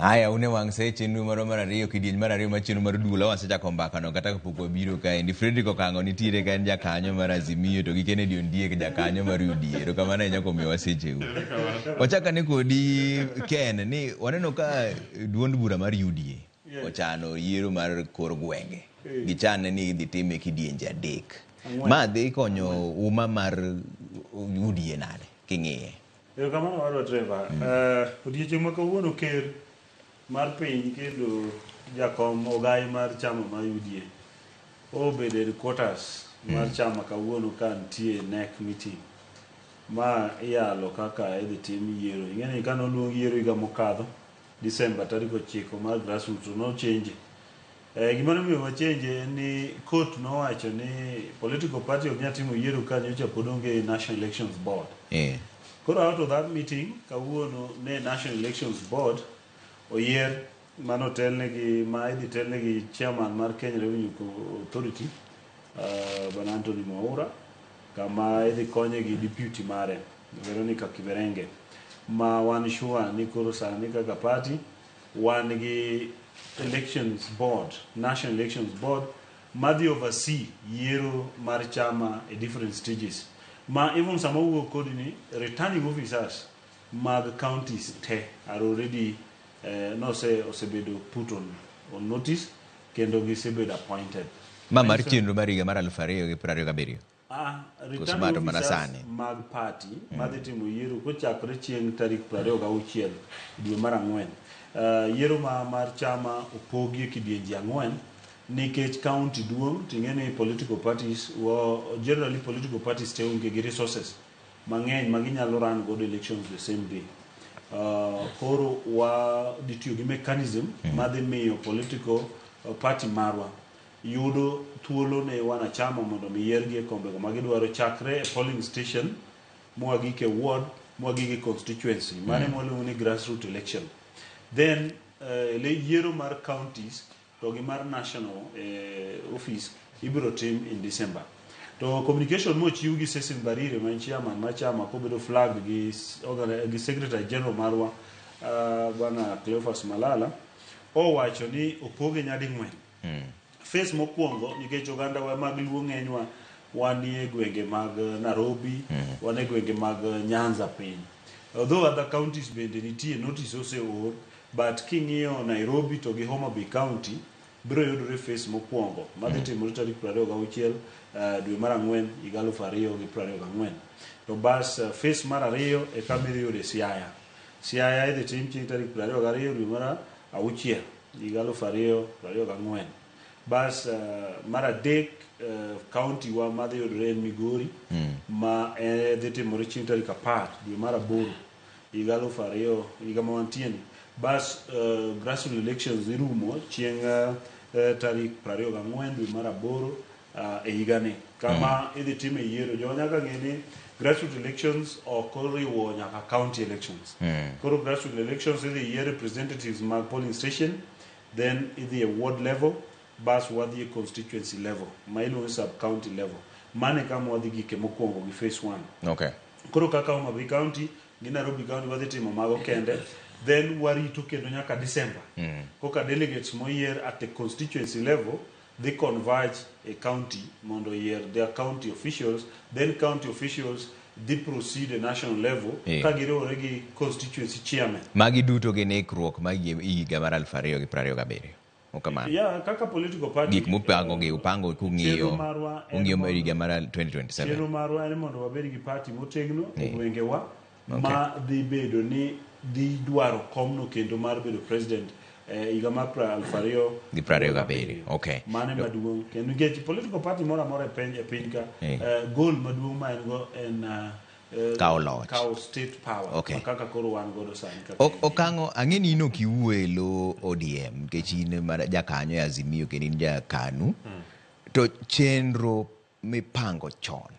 Haya, une wang' sa e chenro marwa mar ariyo, kidieny mar ariyo mar chenro mar duol. Wasechako mbakano kata kapok wabiro kaendi. Fredrick Okang'o nitiere ka en jakanyo mar Azimio to gi Kennedy Ondiek jakanyo mar UDA. Erokamano ahinya kuom miyowa secheu. Wachak ane kodi Ken ni waneno ka duond bura mar UDA ochano yiero mar kor gwenge. Gichane ni idhi time e kidienje adek. Ma dhi konyo umma mar UDA nade king'iye? Erokamano wadwa Trevor. Odiochieng' ma kawuono ker mar piny kendo jakom ogai mar chama mar UDA obedo e headquarters mar chama kawuono ka nitie NEC meeting ma iyalo kaka idhi tim yiero. Ing'e ni kane oluong yiero higa mokadho December tarik 9 mar grassroots to nochange. Gima nomiyo wachange en ni court nowacho ni political party ok nyal timo yiero ka nyocha pod onge National Elections Board. Koro out of that meeting kawuono ne National Elections Board oyier mane otelnegi ma idhi telnegi chairman mar Kenya Revenue Authority Bwana Anthony Mwaura kama idhi konye gi deputy mare Veronica Kiberenge ma wan sure ni koro sani kaka party wan gi elections board, National Elections Board madhi oversee yiero mar chama e different stages ma even sama wuok kodi ni returning officers mag counties te are already nose osebedo put on notice kendo gisebedo appointed. Ma mar chenro mar higa mar 2027. Returning ma to mana officers sani. Mag party madhi timo yiero kochakore chieng' tarik 26 dwe mar ang'wen. Yiero ma mar chama opogi e kidienje ang'wen nikech county duong' ting'e ni political parties wa, generally political parties te onge gi resources mang'eny ma ginyalo run godo elections the same day. Koro wa dhi tiyo gi mechanism madhi miyo political party marwa yudo thuolo ne wanachama mondo mi yiergi e kombego ma gidwaro chakre e polling station mwagik e ward mwagik e constituency. Mano ema waluongo ni grassroot election. Then yiero mar counties to gi mar national office ibiro tim in December. To communication mochiw gi Cecil Mbarire ma en chairman mar chama kobedo flagged gi secretary general marwa bwana Cleophas Malala owacho ni opoge nyading'wen. Phase mokwongo nikech oganda wa mag Luo ng'enywa wanie gwenge mag Nairobi, wan e gwenge mag Nyanza piny. Although other counties bende nitie notice oseor, but king'iyo Nairobi to gi Homa Bay County biro yudore phase mokwongo madhi timore tarik 26 dwe mar ang'wen higa 2024. To bas phase mar ariyo e kama idhi yude Siaya. Siaya idhi tim chieng' tarik 22 dwe mar auchiel higa 2024. Bas mar adek county wa madhi yudore en Migori ma dhi timore chieng' tarik 10 dwe mar aboro higa 2000 higa ma wantie ni. Bas grassroots elections dhi rumo chieng' tarik 24 dwe mar aboro e higani kama idhi time yiero. Jowa nyaka ng'e ni grassroots elections ok oriwo nyaka county elections. Koro grassroots elections idhi yier representatives mag polling station, then idhi e ward level, bas wadhi e constituency level ma iluongo ni sub county level. Mano e kama wadhi gike mokwongo gi phase one. Koro kaka Homa Bay County gi Nairobi County wadhi timo mago kende, then warito kendo nyaka December. Koka delegates moyier at the constituency level dhi converge e county mondo oyier their county officials, then county officials dhi proceed e national level ka giriwore gi constituency chairman. Magi duto gin ikruok mag higa mar 2027. Okamano. Yeah, kaka political party Gik mupango gi upango kung'iyo chenro marwa en ung'iyo higa mar 2027. Chenro marwa en mondo wabed gi party motegno e gwengewa ma dhi bedo ni dhi dwaro komno kendo mar bedo president higa mar 2000 Gi 27. Okay. Mano ema duong' kendo nikech political party moro amora e piny ka goal maduong' ma en go en Kawo loch. Kawo state power ma kaka koro wan godo sani kaka Okang'o ang'e ni in ok iwuo e lo ODM nikech in mar jakanyo e Azimio kendo in jakanu. To chenro mipango chon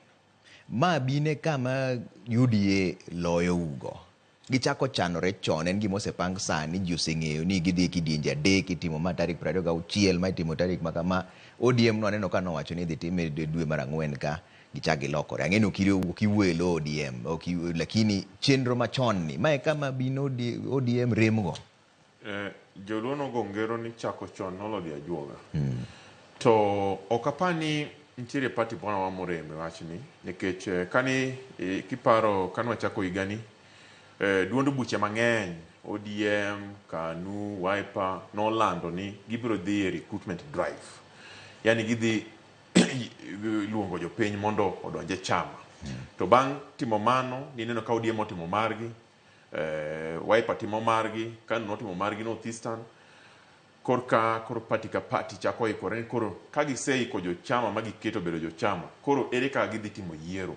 ma bine kama UDA loyo ugo. Gichako chanore chon, en gima osepang sani, ji oseng'eyo ni gidhi e kidienje adek, itimo ma tarik 26, ma itimo tarik ma kama. ODM no aneno ka nowacho ni idhi time e dwe mar ang'wen ka gichak gilokore. Ang'e ni ok iwuo e lo ODM, ok lakini chenro machon ni, ma e kama bino ODM remgo. Joluo nogo ngero ni chako chon nolodi ajuoga. To ok apar ni nitiere party moro amora morem e wachni nikech kani kiparo kane wachako higani duond buche mang'eny ODM, KANU, Wiper nolando ni gibiro dhi e recruitment drive. Yani gidhi luongo jopiny mondo odonj e chama. To bang' timo mano, nineno ka ODM otimo margi, Wiper timo margi, KANU notimo margi North Eastern. Korka koro party ka party chako ikore ni koro ka giseiko jochama ma giketo bedo jochama, koro ere kaka gidhi timo yiero.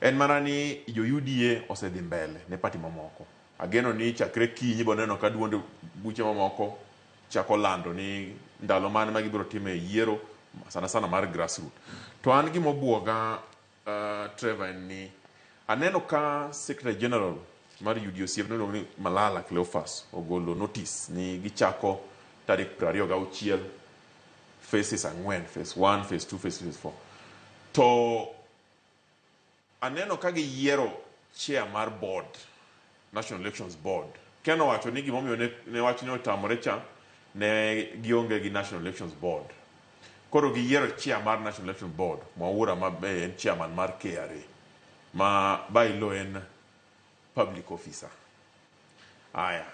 En mana ni jo UDA osedhi mbele ne party mamoko. Ageno ni chakre kiny ibiro neno ka duond buche mamoko chako lando ni ndalo mane ma gibiro time yiero sana sana mar grassroot. To an gima obuoga Trevor en ni aneno ka Secretary General mar UDA osiepne miluongo ni Malala Cleophas ogolo notice ni gichako tarik 26 phases ang'wen, phase 1, phase 2, phase 3, phase 4. To aneno ka giyiero chair mar board, National Elections Board. Ken owacho ni gimomiyo ne wachne otamore cha ne gionge gi National Elections Board. Koro giyiero chair mar National Elections Board, Mwaura ma be en chairman mar KRA, ma by law en public officer. Aya,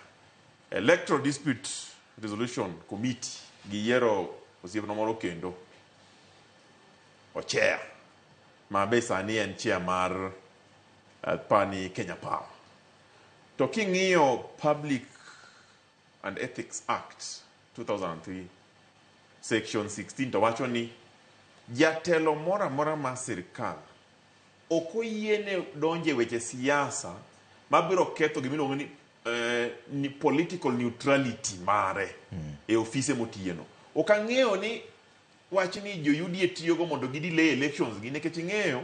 Electoral Dispute Resolution Committee giyiero osiepna moro kendo ochair ma be sani en chair mar pani Kenya Power. To king'iyo Public and Ethics Act 2003 section 16 to wacho ni jatelo moro amora mar sirkal ok oyiene donjo e weche siasa mabiro ketho gimiluongo ni, ni political neutrality mare e ofise motiyeno. Ok ang'eyo ni wach ni jo UDA tiyogo mondo gi delay elections gi nikech ing'eyo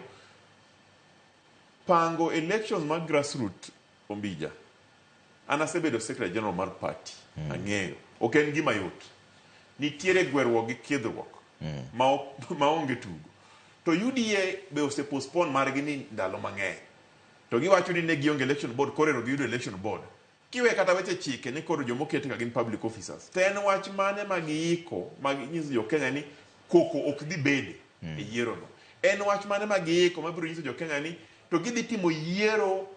pango elections mag grassroot Ombija. An asebedo secretary general mar party. Ang'eyo. Ok en gima yot. Nitiere gweruok gi kidhruok maonge tugo. To UDA be ose postpone margi ni ndalo mang'eny. To giwacho ni ne gionge election board, koro ero giyudo election board. Kiwe kata weche chike ni koro jomoket ka gin public officers. To en wach mane ma giiko ma nyiso jo Kenya ni koko ok dhi bede e yiero no. En wach mane ma giiko mabiro nyiso jo Kenya ni to gidhi timo yiero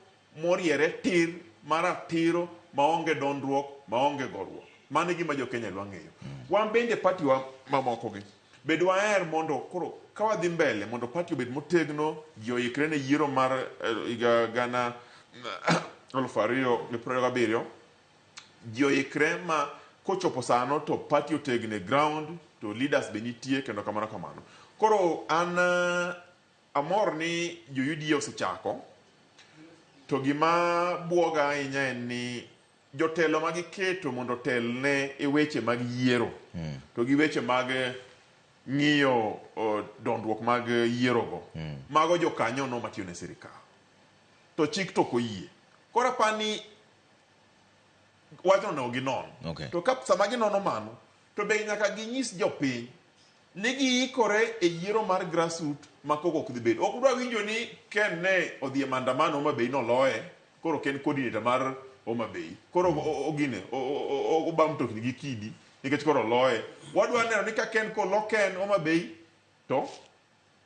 moriere tir maratiro maonge dondruok maonge goruok. Mano e gima jo Kenya dwa ng'eyo. Wan bende party wa mamoko gi be dwaher mondo koro ka wadhi mbele mondo party obed motegno, ji oikre ne yiero mar higa gana 2027, ji oikre ma kochopo sano to party otegno e ground to leaders be nitie kendo kamano kamano. Koro an amor ni jo UDA osechako to gima buoga ahinya en ni jotelo ma giketo mondo otelne e weche mag yiero to gi weche mag ng'iyo dondruok mag yierogo mago jokanyono matiyo ne sirikal to chik to ok oyie. Koro apani wachno onego ginon. To ka sama ginono mano to be nyaka ginyis jopiny ni giikore e yiero mar grassroot ma koko ok dhi bedo. Ok udwa winjo ni Ken ne odhi e maandamano Homa Bay noloye, koro ok en coordinator mar Homa Bay. Koro ogine oba mtokni gi kidi nikech koro oloye. Wadwa neno ni ka Ken kolo Ken Homa Bay to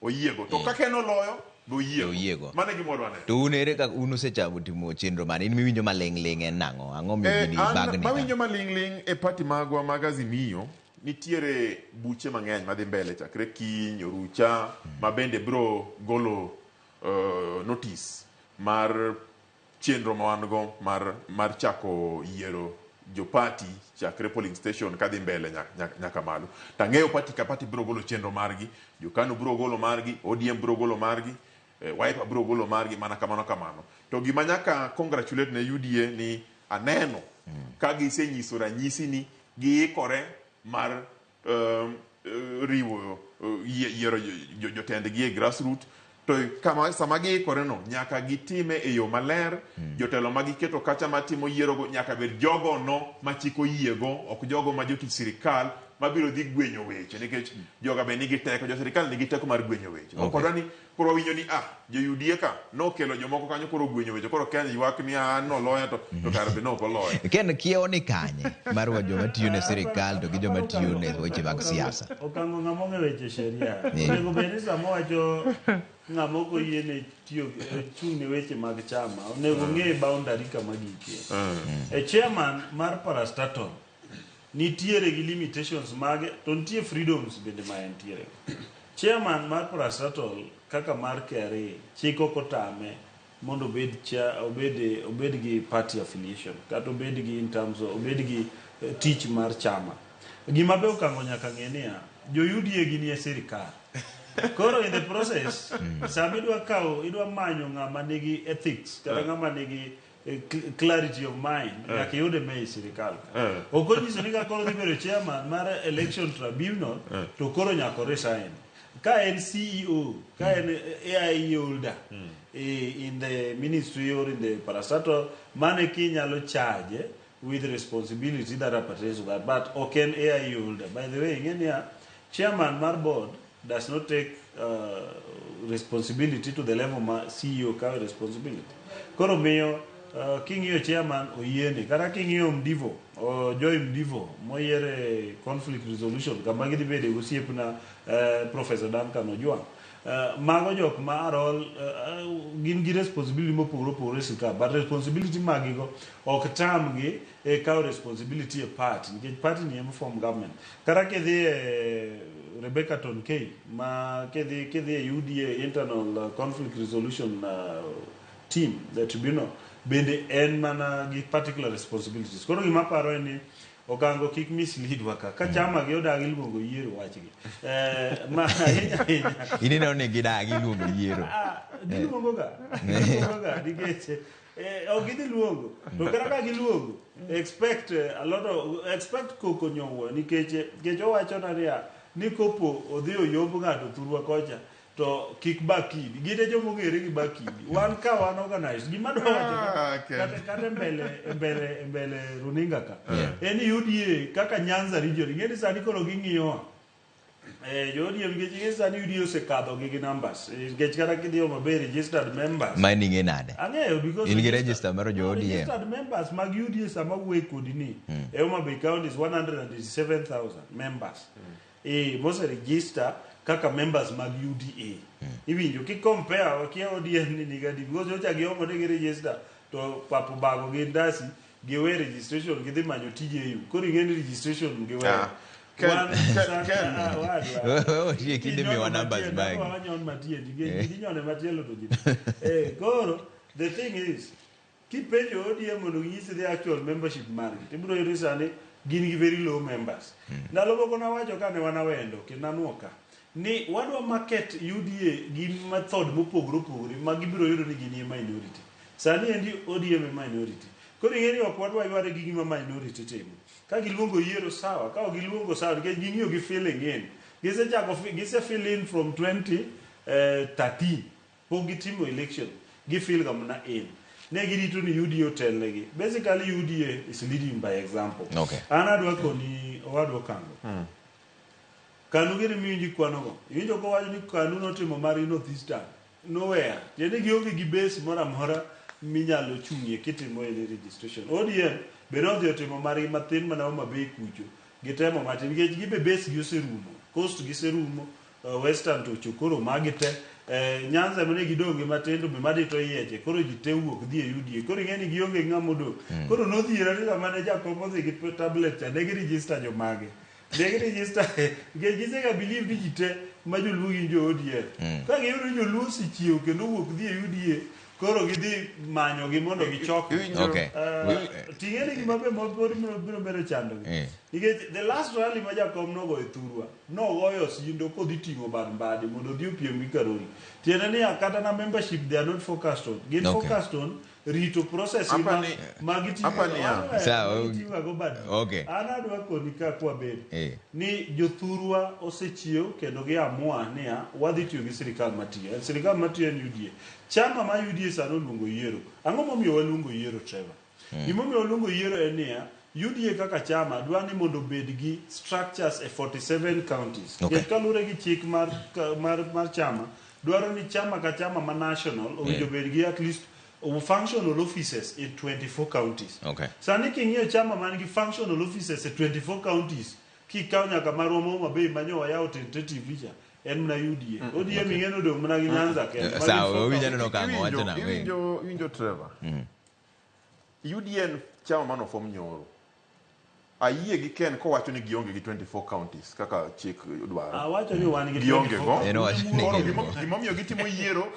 oyiego. To ka Ken oloyo be oyiego. Oyiego. Mano e gima wadwa neno. To un ere kaka un usechako timo chenro mane? In miwinjo maling' ling' en nang'o? Ang'o miyo gini An bagni ka? mawinjo maling' ling' e party magwa mag Azimio nitiere buche mang'eny madhi mbele chakre kiny orucha ma bende biro golo notice mar chenro ma wan go mar chako yiero jo party chakre polling station kadhi mbele nyaka malo. To ang'eyo party ka party biro golo chenro margi, jo KANU biro golo margi, ODM biro golo margi, Wiper biro golo margi, mana kamano kamano. To gima nyaka congratulate ne UDA ni aneno ka gisenyiso ranyisi ni giikore mar riwo yiero jotendgi e grassroot. To kama sama giikore no nyaka gitime e yo maler. Jotelo ma giketo kacha matimo yierogo nyaka bed jogo no ma chik oyiego, ok jogo ma jotich sirikal mabiro dhi gwenyo weche nikech joga be nigi teko, jo sirikal nigi teko mar gwenyo weche. Ok Okay. wadwa ni koro wawinjo ni ah, jo UDA ka nokelo jomoko kanyo koro ogwenyo weche koro Ken ywak ni ah noloya to to kare be nok oloya. Ken kiewo ni kanye mar wa joma tiyo ne sirikal to gi joma tiyo ne weche mag siasa. Okango ng'ama ong'e weche sheria. Yeah. Onego bed ni sama wacho ng'ama ok oyiene tiyo chung' ne weche mag chama, onego ng'e boundary kama gikie. E chairman mar parastatal nitiere gi limitations mage to nitie freedoms bende ma entiere. Chairman mar parastatal kaka mar KRA chik ok otame mondo obed cha, obed obed gi party affiliation kata obed gi in terms of, obed gi tich mar chama. Gima be Okango nyaka ng'e niya, jo UDA gin e sirikal. Koro in the process, sama idwa kawo, idwa manyo ng'ama nigi ethics kata ng'ama nigi clarity of mind, nyaka iyude me ei sirikal ka. Ok onyiso ni ka koro dhi bedo chairman mar election tribunal, to koro nyaka o resign. Ka en CEO, ka en AIE holder in the ministry or in the parastatal, mano kinyalo charge with responsibility that appertains to that, but ok en AIE holder. By the way, ing'e niya, chairman mar board does not take responsibility to the level ma CEO kawe responsibility. Koro miyo king'iyo chairman oyiene, kata king'iyo Mdivo, Joy Mdivo moyiere conflict resolution kama gidhi bede gosiepna Professor Duncan Ojwang'. Mago jok ma are all gin gi responsibility mopogore opogore e sirkal, but responsibility magigo ok tamgi e kawo responsibility e party, nikech party ni ema form government. Kata kidhi e Rebecca Tonkei, ma kidhi e UDA internal conflict resolution team, the tribunal, bende en mana gi particular responsibilities. Koro gima aparo en ni Okango kik mislead wa ka. Ka chama gi odagi luongo yiero wachgi. Ma ahinya ahinya. In ineno ni gidagi luongo yiero. Ah, giluongo ga. Giluongo ga nikech ok gidhi luongo. To kata ka giluongo, expect a lot of expect koko nyowuoyo nikech nikech owacho na niya ni kopo odhi oyomb ng'ato thurwa kocha to kik bakidi. Gin e joma ong'ere gi bakidi. Wan ka wan organized. Gima dwa wacho kata e mbele runinga ka. En ni UDA kaka Nyanza region. Ing'e ni sani koro ging'iyowa. Jo ODM nikech ing'e sani UDA osekadho gi numbers. Nikech kata kidhi Homa Bay registered members. Ma ing'e nade? Ang'eyo because In gi register mar jo ODM. Registered members mag UDA sama wuoye kodi ni e Homa Bay County is 187,000 members. Mose register kaka members mag UDA. Iwinjo ki compare wakia ODM ni nigadi because nyocha giomo ni gi register to papo bago gi ndasi giwe registration gidhi manyo tije EU. Koro ing'e ni registration giwe. Ken. Otie kinde miwa numbers magi. Wanyon matiende, nikech ji dhi nyone machielo to ji. Koro the thing is kipenjo ODM mondo ginyisi the actual membership margi, tibiro yudo ni sani gin gi very low members. Ndalo moko nawacho kane wan Awendo kendo nanuo ka ni wadwa market UDA gi method mopogore opogore ma gibiro yudo ni gin e minority. Sani endi ODM e minority. Koro ing'e ni ok wadwa yware gi gima minority timo. Ka giluongo yiero sawa, ka ok giluongo sawa nikech ging'iyo gi filling in. Gisechako gise fill in from 2013. Pok gitimo election, gifill ga mana in. Ne girito ni UDA otelnegi. Basically UDA is leading by example. An adwa koni owadwa Kango. Kanu gini miwinjo ikwanogo. Iwinjo kowacho ni Kanu notimo mar North Eastern. Nowhere. Tiende gionge gi base moro amora minyalo chung'ie kitimo any registration. ODM be nodhi otimo margi mathin mana Homa Bay kucho. Gitemo matin nikech gibe base gi oserumo. Coast giserumo. Western to koro magi te. Nyanza mane gidong' gi matin to be madito yieche. Koro ji te wuok dhi e UDA. Koro ing'e ni gionge gi ng'ama odong'. Koro nodhiera ni sama ne Jakom odhi gi tablet cha ne giregister jomage. Ne giregister nikech gisega believe ni ji te ma joluo gin jo ODM. Ka giyudo ni joluo osechiew kendo owuok dhi e UDA, koro gidhi manyogi mondo gichok. Ting'e ni gima be pod biro medo chandogi. Nikech the last rally ma Jakom nogoyo e thurwa, nogoyo sindo kodhi ting'o bad mbadi mondo odhi opiem gi Karoli. Tiende ni kata na membership they are not focused on. Gin focused on rito process ma giting'o go bad. An adwa koni ka kwabedo ni jothurwa osechiew kendo giamua niya wadhi tiyo gi sirikal matiyo. En sirikal matiyo en UDA. Chama ma UDA sani oluongo yiero. Ang'o momiyo waluongo yiero, Trevor? Gimomiyo waluongo yiero en niya, UDA kaka chama dwa ni mondo obed gi structures e 47 counties. Okay. Nikech kaluwore gi chik mar chama, dwaro ni chama ka chama ma national owinjo bed gi at least functional offices in 24 counties. Okay. Sani king'iyo chama man gi functional offices e 24 counties, kikawo nyaka marwa ma Homa Bay manyo wayawo tentatively cha, en mana UDA. ODM ing'e ni odong' mana gi Nyanza kende. Magi Sawa, four owinjo counties. aneno ka ang'o wacho nang'o, eh. Iwinjo Trevor. UDA chama mano form nyoro. Ayie gi Ken kowacho ni gionge gi 24 counties kaka chik dwaro. Awacho ni wan gi Gionge 24 go. En owacho ni Koro gin go. gimomiyo gitimo yiero,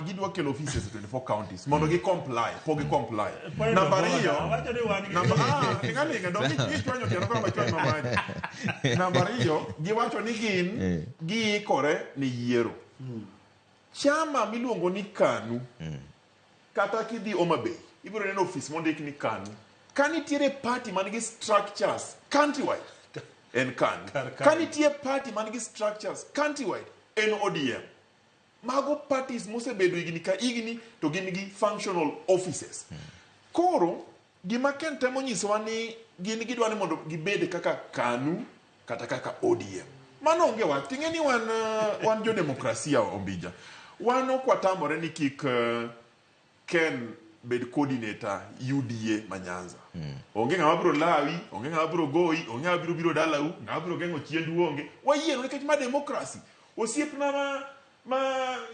gidwa kelo offices e 24 counties mondo gi comply, pok gi comply. Point Namba of order. ariyo, Awacho ni wan gi namba linga linga, dong ichwanyo tielo koro machwany mamaji. Namba ariyo, giwacho ni gin giikore ne yiero. Chama miluongo ni KANU, kata kidhi Homa Bay, ibiro neno ofis mondik ni KANU. Ka nitiere party man gi structures countrywide, en KANU. Kar Ka KANU. nitie party man gi structures countrywide, en ODM. Mago parties mosebedo higni ka higni to gin gi functional offices. Koro, gima Ken temo nyisowa ni gin gidwa ni mondo gibed kaka KANU kata kaka ODM. Mano onge wach. Ting'e ni wan jo demokrasia Ombija. Wan ok watamore ni kik Ken bed coordinator UDA ma Nyanza. Onge ng'ama biro lawi, onge ng'ama biro goyi, onge ng'ama biro biro dalau, ng'ama biro geng'o chiendu onge. Wayiero nikech ma democracy. Osiepna ma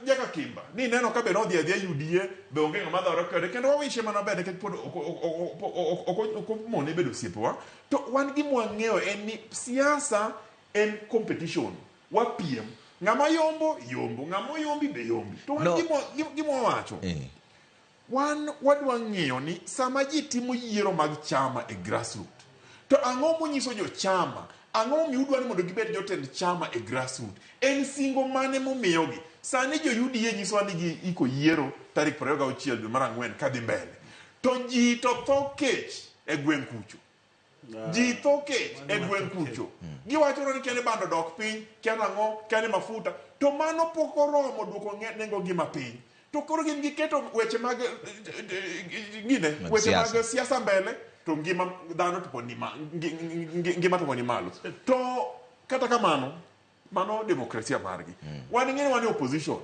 Jaka Kimba, ni neno ka be nodhi adhiya UDA, be onge ng'ama dhawore kode, kendo wawishe mana maber nikech pod ok omone bedo osiepewa. To wan gima wang'eyo en ni siasa en competition. Wapiem. Ng'ama yombo, yombo. Ng'ama oyombi be yombi. To wan No. gima wawacho. Wan wadwa ng'iyo ni sama ji timo yiero mag chama e grassroots, to ang'o monyiso jo chama? Ang'o momiyo udwa ni mondo gibed jotend chama e grassroots? En singo mane momiyogi? Sani jo UDA nyisowa ni giiko yiero tarik 26 dwe mar ang'wen kadhi mbele. To ji to tho kech e gweng' kucho. Ji tho kech e gweng' kucho. Giwacho ni kia ni bando dok piny, kia nang'o, kia ni mafuta. To mano pok oromo duoko nengo ngima piny. To koro gin giketo weche mag, gine, Mag weche mag siasa. siasa mbele, to ngima dhano to pod ni ngima to pod ni malo. To kata kamano, mano demokrasia margi. Wan ing'e ni wan e opposition.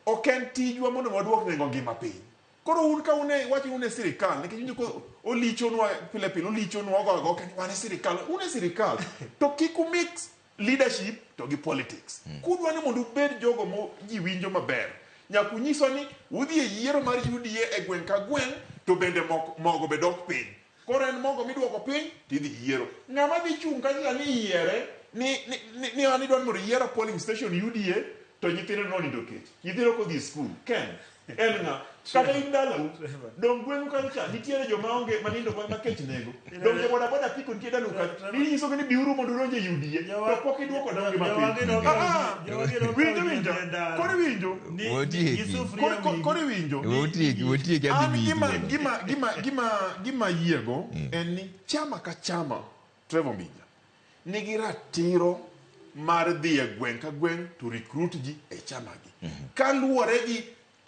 Ok en tijwa mondo waduok nengo ngima piny. Koro un ka un e, wacho ni un e sirikal, nikech winjo ko olichonwa pile pile, olichonwa ogo agoka ni wan e sirikal, un e sirikal. To kik u mix leadership to gi politics. Kudwa ni mondo ubed jogo mo ji winjo maber, nyaka unyiswa ni udhi e yiero mar UDA e gweng' ka gweng', to bende mogo be dok piny. Koro en mogo miduoko piny, tidhi yiero. Ng'ama dhi chung' kacha ni yiere, ni an idwa ni mondo iyier polling station UDA, to nyithindo nonindo kech. Nyithindo ok odhi e skul. Ken, en ng'a? Kata in dalau, dong' gweng'u kacha cha, nitiere joma onge manindo ma kech nego. Dong' jo boda boda apiko nitie dalau kacha. Ninyisogi ni biuru mondo udonj e UDA, to pok iduoko dong' gi mapiny. Winjo, winjo. Koro iwinjo. Wotieki. Koro iwinjo. Wotieki, wotieki adhi An miyi thuolo. gima ayiego en ni chama ka chama, Trevor Mbija, nigi ratiro mar dhi e gweng' ka gweng' to recruit ji e chamagi. Kaluwore gi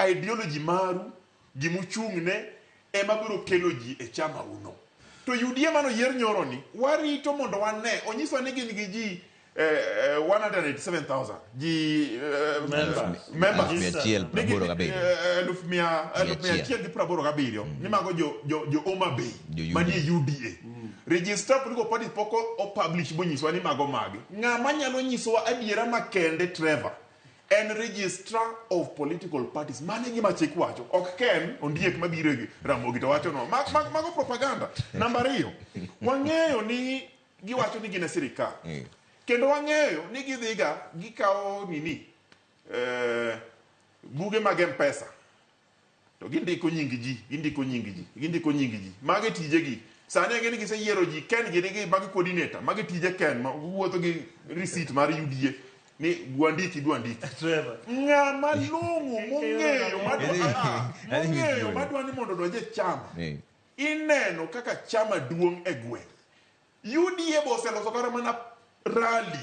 ideology maru, gimuchung'ne, ema biro kelo ji e chama uno. To UDA mano yier nyoro ni, warito mondo wane, onyiswa ni gin gi ji 187,000 ji Members. members. Mia achiel praboro gabiriyo. Eluf mia, eluf mia Mia achiel. achiel gi praboro gabiriyo. Ni mago jo Homa Bay, Jo UDA. manie UDA. Register political party pok o publish bonyiswa ni mago mage. Ng'ama nyalo nyisowa adiera makende, Trevor, en registrar of political parties. Mano e gima chik wacho. Ok Ken Ondiek mabiro e Ramogi to wacho no. Mago propaganda. Namba ariyo, wang'eyo ni giwacho ni gin e sirikal. Kendo wang'eyo ni gidhiga gikawo nini, buge mag M-Pesa. To gindiko nying ji, gindiko nying ji, gindiko nying ji. Mage tijegi. Sani ang'e ni giseyiero ji, Ken gini gi magi coordinator, magi tije Ken, ma wuotho gi receipt mar UDA ni gwandiki, gwandiki. Trevor. Ng'ama long'o mong'eyo Adhi mong'eyo miyi madwa ni mondo odonj e chama. Ineno kaka chama duong' e gweng'. UDA bo oseloso kata mana rally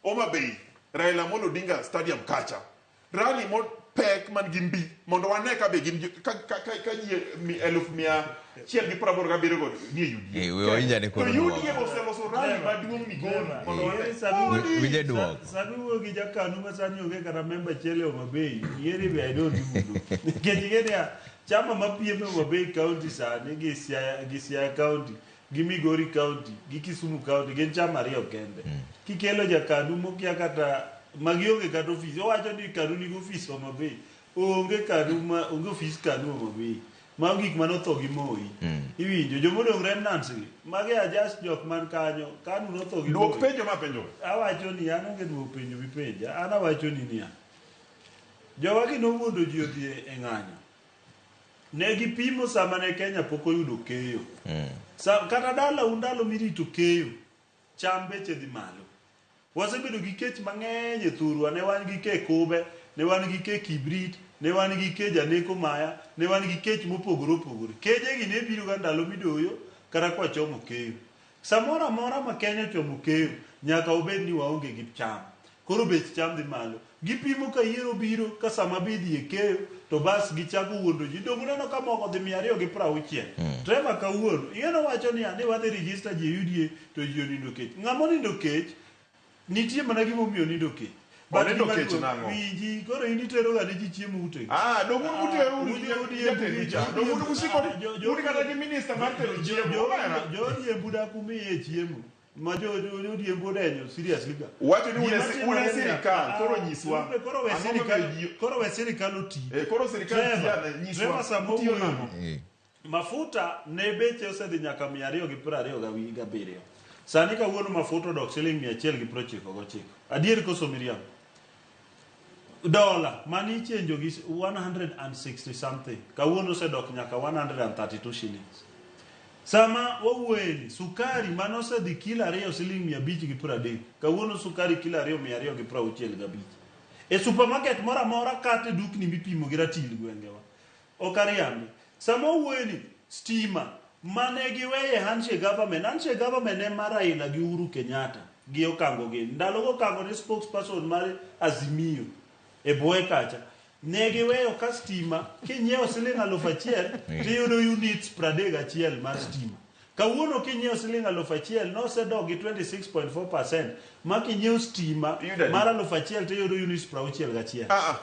Homa Bay, Raila Amolo Odinga Stadium kacha. Rally mo pek man gi mbi mondo wane ka be gin ka ji 187,000 go nie UDA. Eh, we wawinj ane koro To UDA duoko. oseloso rally maduong' Migori mondo wane. Wi- winje duoko. Sami wuoyo gi jakanu ma sani onge kata memba achiel e Homa Bay, yieri be I don't even know. Nikech ing'e niya, chama mapiem e Homa Bay County sani gi Siaya County, gi Migori County, gi Kisumu County gin chama ariyo kende. Kikelo jakanu mokia kata magionge kata ofis, owacho ni kanu nigi ofis Homa Bay. Onge kanu ma onge ofis kanu Homa Bay. Mago gik manotho gi Moi. Iwinjo jomodong' remnants gi, magi are just jok man kanyo, kanu notho gi Duok Moi. penjo ma penjo. Awacho ni an onge duoko penjo mipenja. An awacho ni niya. Jowagi nowuondo ji odhi e ng'anyo. Ne gipimo sama ne Kenya pok oyudo keyo. Kata dalau ndalo mirito keyo, cham beche dhi malo. Wasebedo gi kech mang'eny e thurwa, ne wan gi ke kube, ne wan gi ke kibrit, ne wan gi ke janeko maya, ne wan gi kech mopogore opogore. Keje gi ne biro ga ndalo midoyo kata kwachomo keyo. Samoro amora ma Kenya ochomo keyo, nyaka obed ni waonge gi cham. Koro bech cham dhi malo. Gipimo ka yiero biro, ka sama be idhi e keyo, to bas gichako wuondo ji. Donge uneno ka mogo dhi 260. Trevor kawuono, ing'e nowacho niya, ni wadhi register ji e UDA to ji onindo kech. Ng'ama onindo kech, nitie mana gimomiyo onindo kech. But Onindo gima kech duong', nang'o? Winji, koro in itero ga ne ji chiemo utegi. Ah, dong' un utero uru Udi- udi- jatelo cha. Dong' un usiko un kata gi minister mar tero chiemo. Omera. Jo-Odhiambo dak umiye chiemo. Ma jo-Odhiambo odenyo seriously ga. Wacho ni un e Gima un e timore niya, sirikal, ah, koro nyiswa. Koro we Ang'o sirikal, momiyo ji- koro we sirikal oti. Eh, koro sirikal Trevor, tiyo ane, nyiswa. Trevor sama Utiyo owuoyo nang'o? Mafuta ne beche osedhi nyaka 227. Sani kawuono mafuta odok siling 199. Adier koso miriambo? Dola mane ichenjo gi 160 something kawuono osedok nyaka 132 shillings. Sama wawuoyeni, sukari mane osedhi kilo ariyo siling 530, kawuono sukari kilo ariyo 265. E supermarket moro amora kata e dukni mipimo gi ratil gwengewa. Ok ariambi. Sama wawuoyeni, stima mane giweye handshake government, handshake government ne mar Raila gi Uhuru Kenyatta gi Okango gini. Ndalo go Okango ne spokesperson mar Azimio e bwoye kacha. Ne giweyo ka stima kinyiewo siling 1000 tiyudo units 31 mar stima. Kawuono kinyiewo siling 1000 nosedok gi 26.4% ma kinyiewo stima Iyudo adi? mar 1000 tiyudo units 61. Ah, ah.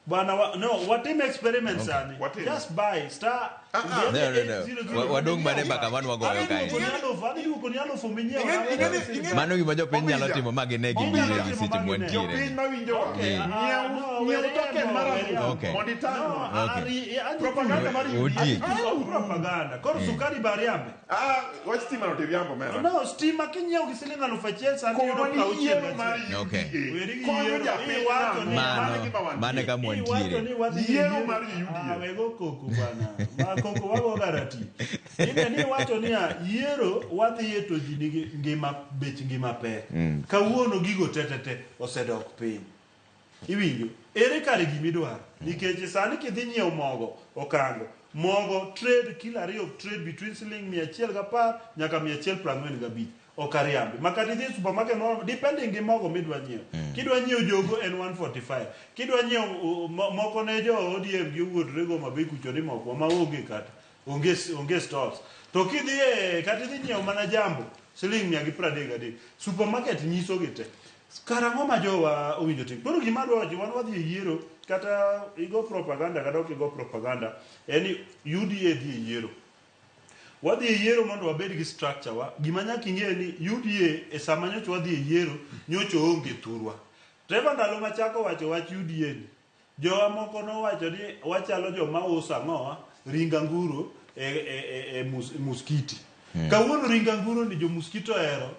Bwana wa, no, watim experiment sani. Watim. Just buy star. Ah, ah. No, no, no. Wadong' mana e mbaka man wagoyo kae. Adhi duoko ni alufu minyiewo. Mano gima jopiny nyalo Owinja. timo ma gine gi Owinja. giwegi seche mwantiere. Jopiny mawinjowa. Okay, ah, no, Nyiew were token mar yambo, were alufu Okay. mondo No, itang'wa. Okay. Propaganda mar UDA. Otieki. Propaganda. Koro sukari bariambe. Ah, wach stima no tiriambo mera. No, stima kinyiewo gi siling 1000 sani yudo Kono ni yiero mar 61. Okay. UDA. Weri gi Konyo yiero. japiny Iwacho ni- nang'o? Mano, Mano e gima wantie. mano e kama Iwacho wantiere. ni wadhi Yiero yiero- mar UDA. Ah, wego koko bwana. Ma koko wago garati. Ine ni iwacho niya, yiero wadhiye to ji nigi ngima bech ngima pek. Kawuono gigo te te te osedok piny. Iwinjo? Ere kare gimidwaro? Nikech sani kidhi nyiewo mogo okango. Mogo trade kilo ariyo trade between siling 110 nyaka 145. Ok ariambi. Ma kata idhi e supermarket moro depending gi mogo midwa nyiewo. Kidwa nyiewo jogo en 145. Kidwa nyiewo moko ne jo ODM gi owuodre go mabe kucho ni moko ma onge kata. Onge stores. To kidhi e kata idhi nyiewo mana jambo siling 133. Supermarket nyiso gi te. Karang'o ma jowa owinjo tim? Koro gima adwa wacho, wan wadhi e yiero kata igo propaganda kata ok igo propaganda, en ni UDA dhi e yiero. Wadhi e yiero mondo wabed gi structure wa. Gima nyaka ing'e ni UDA e sama nyocha wadhi e yiero, nyocha oonge thurwa. Trevor ndalo machako wacho wach UDA ni, jowa moko nowacho ni wachalo joma uso ang'owa, ring anguro e muskiti. Kawuono ring anguro ni jo muskito ohero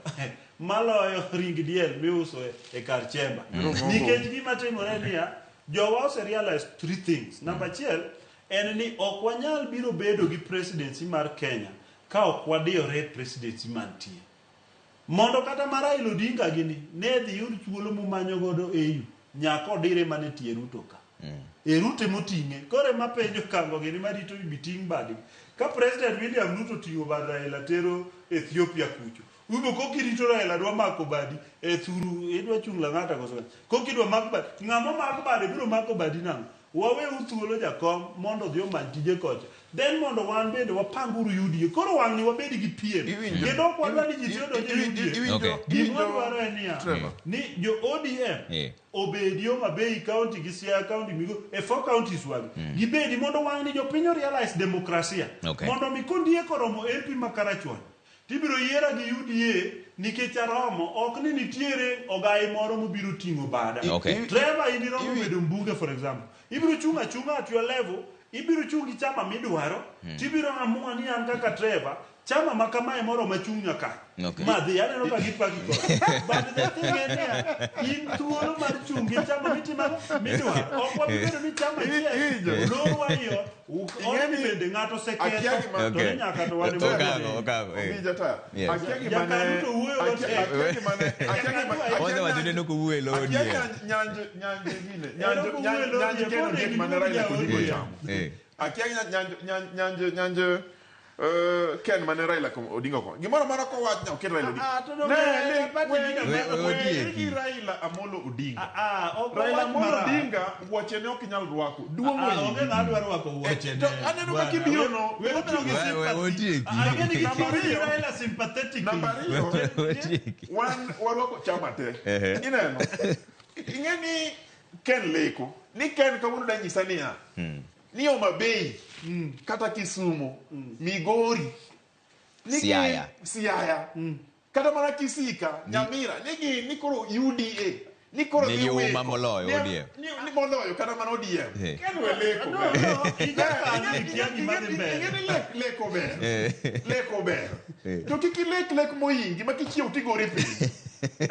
maloyo ring diel miuso e kar chemba. Nikech gima timore niya, jowa ose realize three things. Number achiel en ni ok wanyal biro bedo gi presidency mar Kenya ka ok wadiyore e presidency mantie. Mondo kata mar Raila Odinga gini ne dhi yud thuolo momanyo godo AU nyaka odire mana e tie Ruto ka. E Ruto emoting'e. Koro ema penjo kango gini marito biting' badgi. Ka President William Ruto oting'o bad Raila tero Ethiopia kucho. Ubo kokirito Raila dwa mako badi e thuru idwa chung' Lang'ata koso. Kokidwa mak badi, ng'ama mak bade biro mako badi nang'o? Waweuru thuolo jakom mondo odhi omany tije kocha. Then mondo wan bende wapanguru UDA. Koro wang'ni wabed gi piem. Iwinjo. Kendo ok wadwa ni ji te odonj e UDA. Iwinjo. Okay. Gima wadwaro en niya, Trevor. ni jo ODM obedi Homa Bay County gi Siaya County Migori e four counties wagi. Gibedi mondo wang'ni jopiny o realize demokrasia. Okay. Mondo mi kondiek oromo MP ma Karachuonyo. Tibiro yiera gi UDA nikech aromo ok ni nitiere ogai moro mobiro ting'o bada. Okay. Trevor in iromo bedo mbunge for example. Ibiro chung' achung'a at your level, ibiro chung' gi chama midwaro, tibiro amua ni an kaka Trevor, chama ma kamae moro machung' nyaka. Okay. Madhi, aneno ka gipaki koro. But the thing en niya, in thuolo mar chung' gi chama mitimo ang'o? Midwaro. Ok wabi bedo ni chama achiel olorwa i ot, odni bende ng'ato Akia oseketho, gima- to Okay. ni nyaka to wan ema Okago, wabed. okago. eh. Ombija taya. Yes. Akia gima ne- Jakanu to wuoyo akia- matek. akia gima ne- akia gima- akia Wasewacho ni nyanj- nok owuoyo e lo akia ODM. nyanj- nyanj- nyanj gine, En nyanj- ok owuoyo e lo nyanj ODM, Ken koro Ondiek mane gin Raila ja Odinga ODM. ochamo. Akia nyanj Ken mane Raila Odinga ko. Gimoro amora kowach nyaka oket Raila Odinga. Ah, to Ne, donge ne, party leader We- we weri otieki. gi Raila Amolo Odinga. Ah, ok Raila owach Amolo marach. Odinga wuoche ne ok inyal rwako. Duong' Ah, ohingi. onge ng'ama dwaro rwako wuochene. To aneno ka Bwana, kibiro no, we otiyo gi We- we sympathy. otieki. Ah, ang'e ni Namba gitiyo gi ariyo. Raila sympathetically. Namba ariyo. Otieki. Wan warwako chama te. Ineno? Ing'e ni Ken leko. Ni Ken kawuono da nyisa niya. Ni Homa Bay, kata Kisumu, Migori, ni gin- Siaya. Siaya. Kata mana Kisika, Nyamira, ni gin ni koro UDA. Ni koro Nigi dhi uma weko. moloyo Ni- ODM. Ni moloyo kata mana ODM. Eh. Ken we leko. No, no, ijakanyo ikia gima dhi mbele. Ing'e ni leko ber. Leko ber. Eh. To kik ilek lek mohingi ma kichiew tigori piny.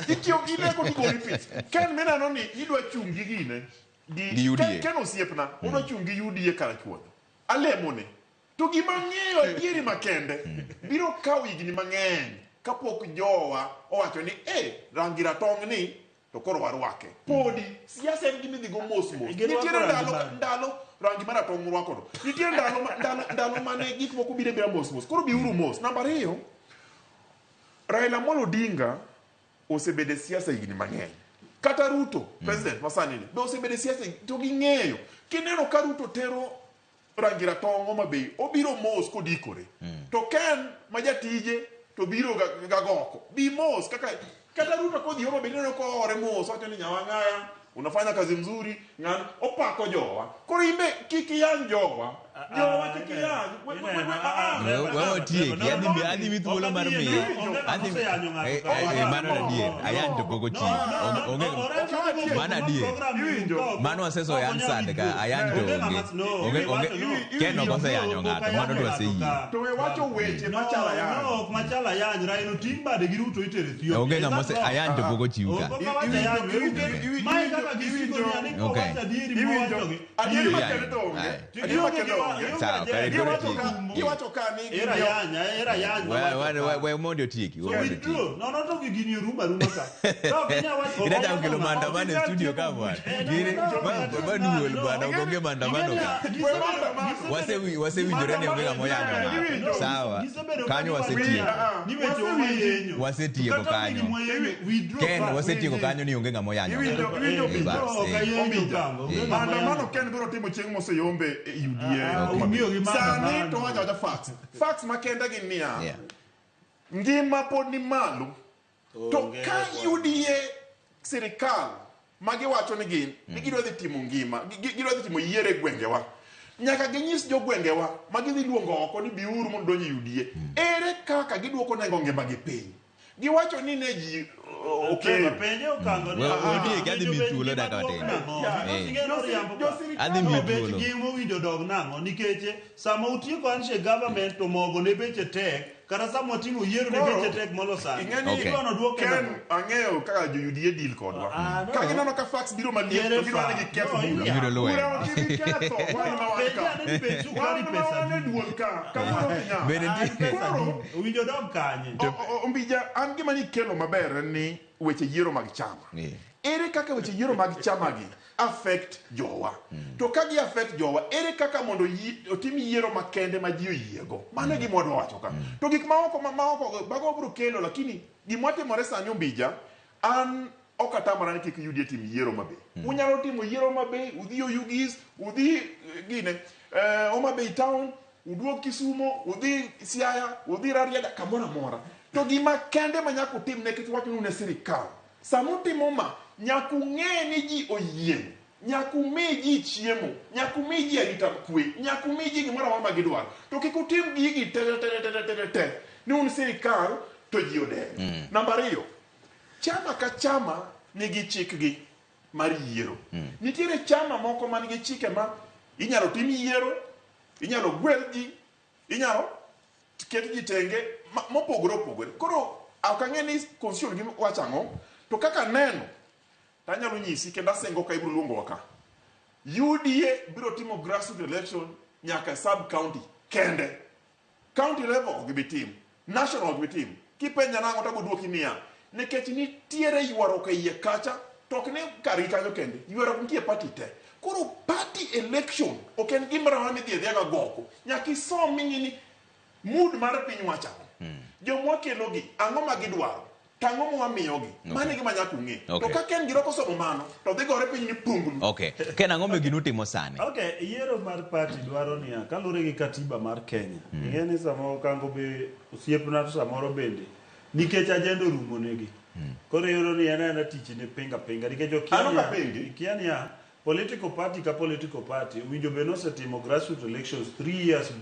Kichiew ileko tigori piny. Ken mineno ni idwa chung' gi gine. Gi UDA. Ken osiepna, odwa chung' gi UDA Karachuonyo. Alemone. To gima ang'eyo adieri makende biro kawo higni mang'eny kapok jowa owacho ni eh, rangi ratong' ni to koro warwake. Podi siasa en gima idhigo mos mos. Girwako Nitiere rangi ndalo mane? ndalo rangi maratong' rwako no. Nitiere ndalo ndalo mane gik moko biro abira mos mos. Koro biuru mos. Namba ariyo, Raila Amolo Odinga osebedo e siasa higni mang'eny. Kata Ruto, president masani ni, be osebedo e siasa to ging'eyo. Kineno ka Ruto tero rangi ratong' Homa Bay, obiro mos kodikore. To Ken ma jatije to biro gagoko. Bi mos kaka kata Ruto kodhi Homa Bay ineno koore mos, owacho ni nyawang'aya unafanya kazi mzuri, ng'ano opako jowa. Koro imbe kik iyany jowa. Jowa kik iyany. We otieki. Adhi mi thuolo mar miye. Adhi mano adier. Ayany to pok ochiek. Onge mano adier. Mano waseso ansad ka ayany to onge. Onge onge Ken ok oseyanyo ng'ato. Mano to waseyie. To we wacho weche machalo ayany. No, ok machalo ayany. Raila oting' bade gi Ruto itero Ethiopia. Onge ng'ama ose ayany to pok ochiw ka. Ok owacho ayany. Mae kaka gisiko ni ani Okay. kowacho adieri mowachogi. Adieri makende to onge. Aye. Adieri makende onge. Sawa, kare koro Giwacho otieki. ka giwacho ka ni Era yany, era yany. We mondo otieki. So We mondo otieki. withdraw. No, no, to gini orumo aruma ka. Ka ok inyal wacho- Ida kelo maandamano e studio ka bwana. Eh, no, Gini no, no, ma no, ma no, duol no. bwana ok onge maandamano ka. Wasewinjore ni onge ng'ama oyanyo ng'ato. Sawa. Gisebedo ka Kanyo giwacho wasetieko. ni weche mwayenyo. Wasetieko Kata kanyo. gini mwayenyo, withdraw Ken first. wasetieko kanyo ni onge ng'ama oyanyo Iwinjo- ng'ato. iwinjo Eh, Ombija. bas, Ok eh. ayenyo Ombija. kango, onge ng'ama Maandamano oyanyo. Ken biro timo chieng' moseyombe e UDA. Ah, Homa Bay. omiyogi maandamano. Sani to wacho awacha facts. Facts makende gin niya. Yeah. Ngima pod ni malo. To Onge ka bwana. UDA sirikal ma giwacho ni gin ni gidwa dhi timo ngima, gidwa dhi timo yiero e gwengewa. Nyaka ginyis jogwengewa ma gidhi luongo oko ni biuru mondo donj e UDA. Ere kaka giduoko nengo ngima gi piny? Giwacho ni ne ji okeyo. Penje okango ni We- ah, otieki, adhi miyi penjo thuolo bech dakika ngima matin. dok nang'o? Yeah. Eh. Ing'e ni oriambo ka. Adhi miyi To bech thuolo. ngima owinjo dog nang'o nikech sama utieko handshake government to mogo ne beche tek kata sama watimo yiero ne Koro, beche tek molo sani ing'e ni Okay. Idwa noduoke Ken nang'o? ang'eyo kaka jo UDA deal kodwa. Ah, no. Ka gineno ka fax biro maliet Ere to gidwa ni fax? giketh No, bura. iriambo. Gibiro lweny. Bura ok gibi ketho wan ma wan Penje ka. ane ni bech sukari Wan ma pesa wan e adi? duol ka. Kawuono ok inyal. Bende Ah, nitie- pesa adi? Koro- Owinjo dog kanye? Ombija, an gima nikelo maber en ni weche yiero mag chama. Yeah. Ere kaka weche yiero mag chama gi affect jowa? To ka gi affect jowa, ere kaka mondo otim yiero makende ma ji oyiego? Mano e gima wadwa wacho ka. To gik maoko maoko mago wabiro kelo, lakini gima timore sani Ombija, an Ok atamora ni kik UDA tim yiero Homa Bay. Unyalo timo yiero Homa Bay, udhi Oyugis, udhi gine, Homa Bay town, uduog Kisumo, udhi Siaya, udhi Rarieda, kamoro amora. To gima kende ma nyaka utim nikech wachonu ne sirikal. Sama utimo ma, nyaka ung'e ni ji oyieng'. Nyaka umi ji chiemo, nyaka umi ji arita kwe, nyaka umi ji gimoro amora ma gidwaro. To kik utim gigi te te te te te te te ni un sirikal to ji odenyo. Namba ariyo, chama ka chama nigi chikgi mar yiero. Nitiere chama moko man gi chike ma inyalo tim yiero, inyalo gwel ji, inyalo ket ji tenge mopogore opogore. Koro ok ang'e ni constitution gi wacho ang'o, to kaka aneno to anyalo nyisi kendo asingo ka ibiro luongowa ka. UDA biro timo grassroots election nyaka sub county kende. County level ok gibi tim, national ok gibi tim. Kipenja nang'o to abiro duoki niya, nikech nitiere ywaruok e iye kacha, to ok ni kargi kanyo kende, ywaruok nitie e party te. Koro party election ok en gimoro amora midhi adhiya ga goko. Nyaka isom ming'i ni mood mar piny wacho ang'o. Joma wakelogi, ang'o ma gidwaro? To ang'o ma wamiyogi? Mano e gima nyaka ung'e. To ka Ken Giro kosomo mano, to dhi gore piny ni punglu. Okay. Ken, ang'o ma gino utimo sani? Okay, yiero mar party dwaro niya, kaluwore gi katiba mar Kenya. Ing'e ni samoro Okango be osiepna to samoro bende nikech agenda orumo negi. Koro iyudo ni en aena tich ne pinga pinga nikech okia An ok niya, apingi. okia niya, political party ka political party owinjo bed ni osetimo grassroots elections 3 years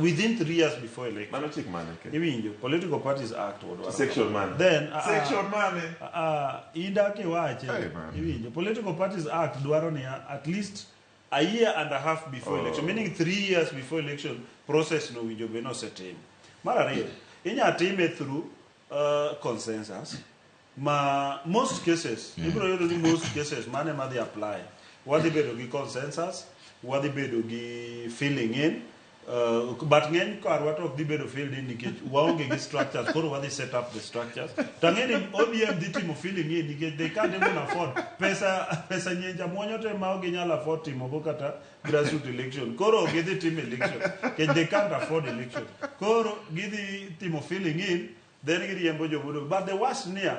within 3 years before election. Mano chik mane? Ken? Iwinjo, Political Parties Act wadwaro. Section mane? Then, Section mane? Indak iwache. Hey, man. Iwinjo, Political Parties Act dwaro niya at least a year and a half before election, meaning 3 years before election process no winjo bed ni osetim. Mar ariyo, inya time through consensus ma most cases ibiro yudo ni most cases mane madhi apply wadhi bedo gi consensus, wadhi bedo gi filling in, but ng'eny karwa to ok dhi bedo filled in nikech waonge gi structures. Koro wadhi set up the structures. To ang'e ni ODM dhi timo filling in nikech they can't even afford pesa nyenja muonyo te ma ok ginyal afford timogo kata grassroots election. Koro ok gidhi timo election nikech they can't afford election. Koro gidhi timo filling in, then giriembo jomodong. But the worst niya,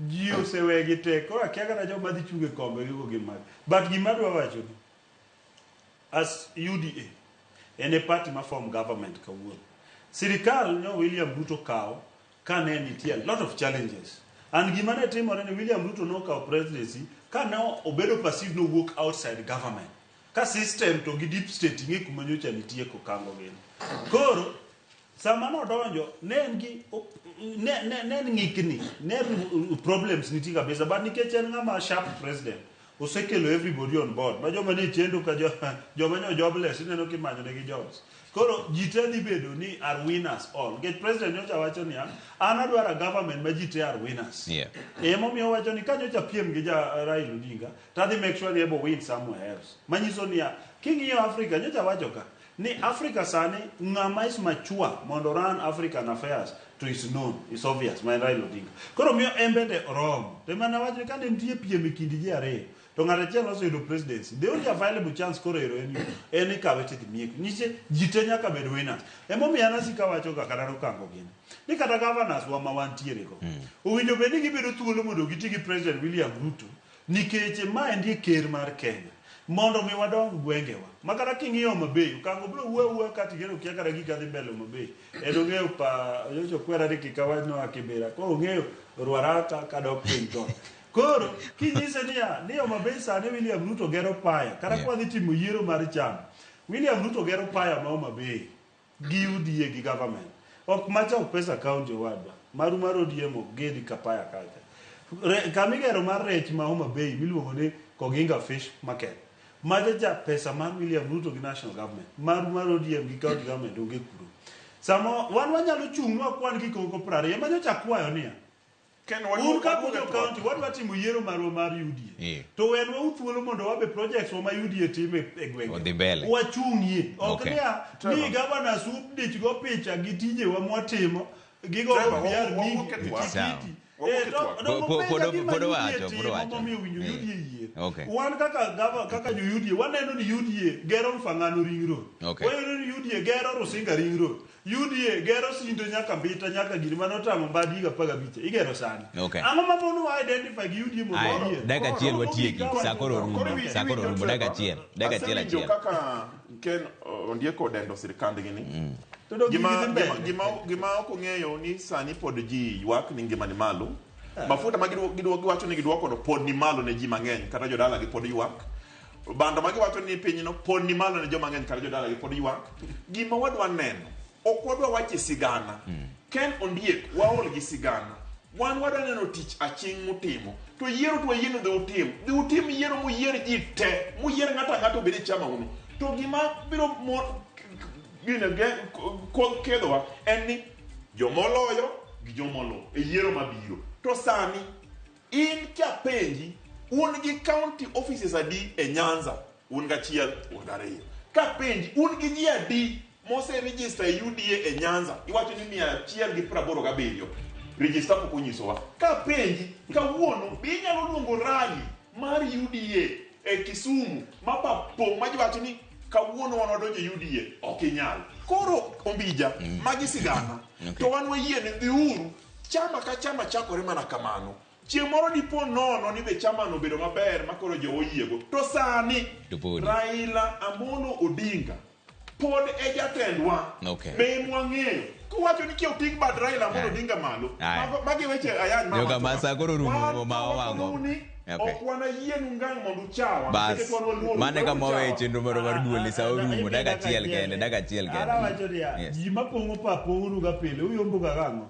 ji osewegi te. Koro akia kata joma dhi chung' e kombe gigo gin mage. But gima adwa wacho ni, as UDA, en e party ma form government kawuono. Sirikal nyo William Ruto kawo ka ne nitie a lot of challenges. And gima ne timore ni William Ruto nokawo presidency ka ne obedo perceived nowuok outside government. Ka system to gi deep state ing'e kuma nyocha nitie kokango gin. Koro sama nodonjo ne en gi ne en ng'ikni, ne problems nitie kabisa, but nikech en ng'ama sharp president osekelo everybody on board ma joma ne chendo ka joma nyo jobless ineno kimanyo negi jobs. Koro ji te dhi bedo ni are winners all. Nikech president nyocha wacho niya, an adwaro a government ma ji te are winners. Emomiyo owacho ni ka nyocha piem gi ja Raila Odinga, to adhi make sure ni ebo win somewhere else. Manyiso niya, king'iyo Africa, nyocha wacho ka, ni Africa sani ng'ama is mature mondo run African affairs to is known, is obvious, ma en Raila Odinga. Koro miyo en bende oromo. To ema nawacho ni kane nitie piem e kind ji ariyo, to ng'ato achiel oseyudo presidency, the only available chance koro ero en yo, en ikawe tidhi miye. Nyiche ji te nyaka bed winners. Emomiyo an asiko awacho ga kata Okango gini, ni kata governors wa ma wantiere go, owinjo bed ni gibedo thuolo mondo giti gi President William Ruto, nikech ma endi e ker mar Kenya. Mondo mi wadong gwengewa. Ma kata king'iyo Homa Bay, Okango biro wuoyo awuoya ka tigeno kia kata gik adhi mbele Homa Bay. En ong'eyo pa nyocha okwera ni kik awach noa Kibera. Koro ong'eyo Ruaraka kadok piny to. Koro kinyise niya, ni Homa Bay sani William Ruto gero paya. Kata kwa dhi timo yiero mar chama. William Ruto gero paya ma Homa Bay gi UDA gi government. Ok macha ok pesa county owadwa. Maru mar ODM ok gedi ka paya kacha. Kamigero mar rech ma Homa Bay miluongo ni Koginga Fish Market. Macha cha pesa mar William Ruto gi national government. Maru mar ODM gi county government onge kuro. Samo wan wanyalo chung' nwakwan gik moko 20. Ema nyocha akwayo niya. Ken, Un ka puonjo county, wadwa timo yiero marwa mar UDA. To wenwa thuolo mondo wabe projects wa ma UDA timo e gwenge. Odhi mbele. Wachung'ie. Ok niya, ni governors udich go picha gi tijewa mwatimo, gigo Trevor, PR wawuok e mingi, twak. tikiti. Wawuok e twak. Pod owacho, pod owacho. Momiyo winjo UDA yie. Okay. Wan kaka gava kaka jo UDA waneno ni UDA gero Mfangano Ring Road. Okay. Waneno ni UDA gero Rusinga Ring Road. UDA gero Sindo nyaka Mbita nyaka giri mane otamo Mbadi higa 15 igero sani. Okay. Ang'o ma mono wa identify gi UDA mondo Aya, wayie? dakika achiel watieki. Sa koro Koro orumo. iwinjo Sa koro orumo. Dakika Trevor, achiel. Dakika achiel asewinjo achiel. kaka Ken Ondiek odendo sirikandgi ni. To dog Gima, gidhi mbele. gima ok ong'eyo ni sani pod ji ywak ni ngima ni malo. Mafuta ma giwacho ni giduoko no pod ni malo ne ji mang'eny kata jodala gi pod ywak. Bando ma giwacho ni pinyno pod ni malo ne joma ng'eny kata jodala gi pod ywak. Gima wadwa neno, ok wadwa wacho sigana. Ken Ondiek waol gi sigana. Wan wadwa neno tich aching' mutimo. To yiero to wayieno dhi utim. Dhi utim yiero muyier ji te. Muyier ng'ato ang'ata obed e chama uno. To gima biro gine kedhowa en ni jomoloyo gi jomolo e yiero mabiro. To sani in kapenji un gi county offices adi e Nyanza? Un gachiel, un gariyo. Kapenji un gi ji adi mose register e UDA e Nyanza? Iwacho ni 187. Register pok onyisowa. Kapenji kawuono be inyalo luongo rally mar UDA e Kisumu ma pong' ma jiwacho ni kawuono wan wadonjo e UDA ok inyal. Koro Ombija, magi sigana. Okay. To wan wayie ni dhiuru chama ka chama chakore mana kamano. Chieng' moro dipo nono ni be chamano obedo maber ma koro jowa oyiego. To sani To podi. Raila Amolo Odinga pod e jatendwa. Okay. Be mwang'eyo. Kowacho ni kiew ting' bad Raila Amolo Aye. Odinga malo. Aye. Magi weche ayany ma Joka wacho. masa koro orumo Wan ma to wawang'o. wakonuu ni Okay. Ok wanayienu ngang' mondo uchawa. Bas. Nikech wan waluoro. Mano e kama Uchawa. wawe chenro marwa mar duol sa orumo. Dakika achiel kende. Dakika achiel kende. Awacho niya, Yes. ji mapong'o pap pong'onuga pile, uyomboga gang'o?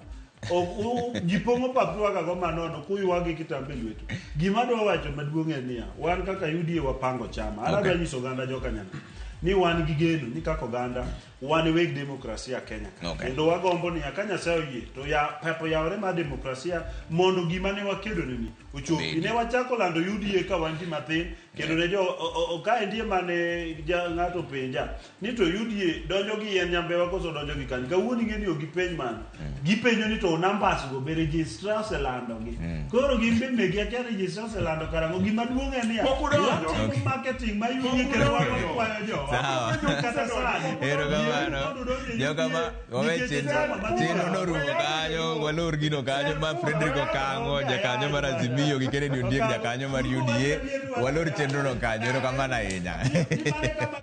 Ok, ji pong'o pap twagago manono kuywagi kitambe e lwetu. Gima adwa wacho maduong' en niya, wan kaka UDA wapango chama. An Okay. adwa nyiso oganda joka Nyanam ni wan gi geno ni kaka oganda wan weg demokrasia Kenya ka. Okay. Kendo wagombo niya ka Nyasaye oyie to ya pep oyawore mar demokrasia mondo gima ne wakedo ne ni ochopi. Obedi. Ne wachako lando UDA ka wan ji mathin kendo ne jo ka endie mane ng'ato penja ni to UDA donjo gi yien nyambewa koso donjo gi kanyo. Kawuono ing'e ni ok gipenj mano. Gipenjo ni to numbers go be registrar oselando gi. Koro gin be megi akia registrar oselando karang'o. Gima duong' en niya Pok udonjo. watimo marketing ma UDA kendo wan wakwayo jowa. Sawa. Kata sani. Erokamano. Jokama wawe Nikech chenro chama ma- chenro norumo kanyo walor gino kanyo ma Frederick Okang'o jakanyo mar Azimio gi Kennedy Ondiek jakanyo mar UDA walor chenro no kanyo erokamano ahinya. Gimane kama-